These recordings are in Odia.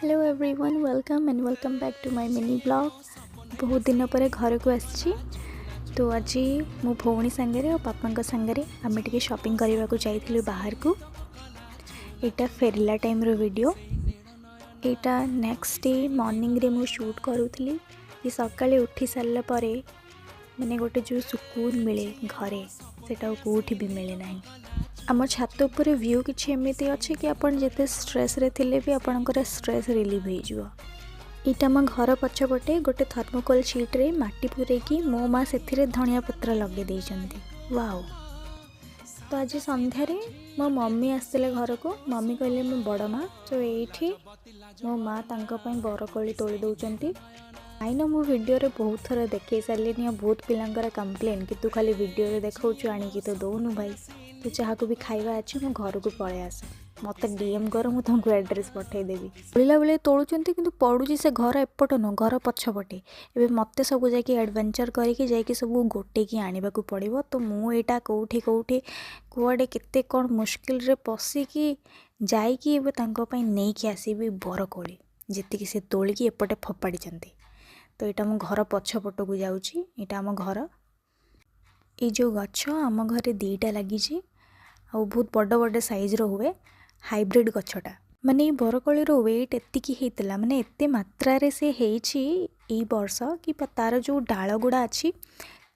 Hello everyone, welcome and welcome back to my mini vlog. ବହୁତ ଦିନ ପରେ ଘରକୁ ଆସିଛି। ତ ଆଜି ମୋ ଭଉଣୀ ସାଙ୍ଗରେ ଆଉ ବାପାଙ୍କ ସାଙ୍ଗରେ ଆମେ ଟିକେ ସପିଂ କରିବାକୁ ଯାଇଥିଲୁ ବାହାରକୁ। ଏଇଟା ଫେରିଲା ଟାଇମ୍ର ଭିଡ଼ିଓ। ଏଇଟା ନେକ୍ସଟ ଡେ ମର୍ଣ୍ଣିଂରେ ମୁଁ ସୁଟ୍ କରୁଥିଲି କି ସକାଳେ ଉଠି ସାରିଲା ପରେ ମାନେ ଗୋଟେ ଯେଉଁ ସୁକୁନ ମିଳେ ଘରେ, ସେଇଟା ଆଉ କେଉଁଠି ବି ମିଳେ ନାହିଁ। ଆମ ଛାତ ଉପରେ ଭ୍ୟୁ କିଛି ଏମିତି ଅଛି କି ଆପଣ ଯେତେ ଷ୍ଟ୍ରେସ୍ରେ ଥିଲେ ବି ଆପଣଙ୍କର ଷ୍ଟ୍ରେସ୍ ରିଲିଭ୍ ହେଇଯିବ। ଏଇଟା ଆମ ଘର ପଛପଟେ ଗୋଟେ ଥର୍ମୋକୋଲ୍ ସିଟ୍ରେ ମାଟି ପୂରେଇକି ମୋ ମା ସେଥିରେ ଧନିଆ ପତ୍ର ଲଗେଇ ଦେଇଛନ୍ତି। ୱାଓ! ତ ଆଜି ସନ୍ଧ୍ୟାରେ ମୋ ମମି ଆସିଥିଲେ ଘରକୁ। ମମି କହିଲେ ମୋ ବଡ଼ ମା। ତ ଏଇଠି ମୋ ମା ତାଙ୍କ ପାଇଁ ବରକୋଳି ତୋଳି ଦେଉଛନ୍ତି। ଆଇନ ମୁଁ ଭିଡ଼ିଓରେ ବହୁତ ଥର ଦେଖେଇ ସାରିଲିନି ଆଉ ବହୁତ ପିଲାଙ୍କର କମ୍ପ୍ଲେନ୍ କି ତୁ ଖାଲି ଭିଡ଼ିଓରେ ଦେଖାଉଛୁ, ଆଣିକି ତ ଦେଉନୁ ଭାଇ। ତ ଯାହାକୁ ବି ଖାଇବା ଅଛି, ମୋ ଘରକୁ ପଳେଇ ଆସ, ମୋତେ ଡିଏମ୍ କର, ମୁଁ ତୁମକୁ ଆଡ୍ରେସ୍ ପଠାଇଦେବି। ତୋଳିଲା ବେଳେ ତୋଳୁଛନ୍ତି, କିନ୍ତୁ ପଡ଼ୁଛି ସେ ଘର ଏପଟ ନୁହଁ, ଘର ପଛପଟେ। ଏବେ ମୋତେ ସବୁ ଯାଇକି ଆଡ଼ଭେଞ୍ଚର୍ କରିକି ଯାଇକି ସବୁ ଗୋଟେଇକି ଆଣିବାକୁ ପଡ଼ିବ। ତ ମୁଁ ଏଇଟା କେଉଁଠି କେଉଁଠି କୁଆଡ଼େ କେତେ କ'ଣ ମୁସ୍କିଲରେ ପଶିକି ଯାଇକି ଏବେ ତାଙ୍କ ପାଇଁ ନେଇକି ଆସିବି ବରକୋଳି, ଯେତିକି ସେ ତୋଳିକି ଏପଟେ ଫୋପାଡ଼ିଛନ୍ତି। ତ ଏଇଟା ମୋ ଘର ପଛପଟକୁ ଯାଉଛି। ଏଇଟା ଆମ ଘର। ଏଇ ଯେଉଁ ଗଛ ଆମ ଘରେ ଦୁଇଟା ଲାଗିଛି ଆଉ ବହୁତ ବଡ଼ ବଡ଼ ସାଇଜ୍ର ହୁଏ, ହାଇବ୍ରିଡ଼ ଗଛଟା। ମାନେ ଏଇ ବରକୋଳିର ୱେଟ୍ ଏତିକି ହେଇଥିଲା, ମାନେ ଏତେ ମାତ୍ରାରେ ସେ ହେଇଛି ଏଇ ବର୍ଷ କି ତାର ଯେଉଁ ଡାଳ ଗୁଡ଼ା ଅଛି,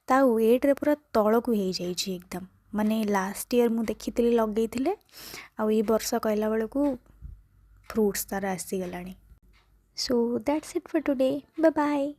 ତା ୱେଟ୍ରେ ପୁରା ତଳକୁ ହେଇଯାଇଛି ଏକଦମ। ମାନେ ଲାଷ୍ଟ ଇୟର୍ ମୁଁ ଦେଖିଥିଲି ଲଗେଇଥିଲେ, ଆଉ ଏଇ ବର୍ଷ କହିଲା ବେଳକୁ ଫ୍ରୁଟ୍ସ ତାର ଆସିଗଲାଣି। So that's it for today. Bye bye.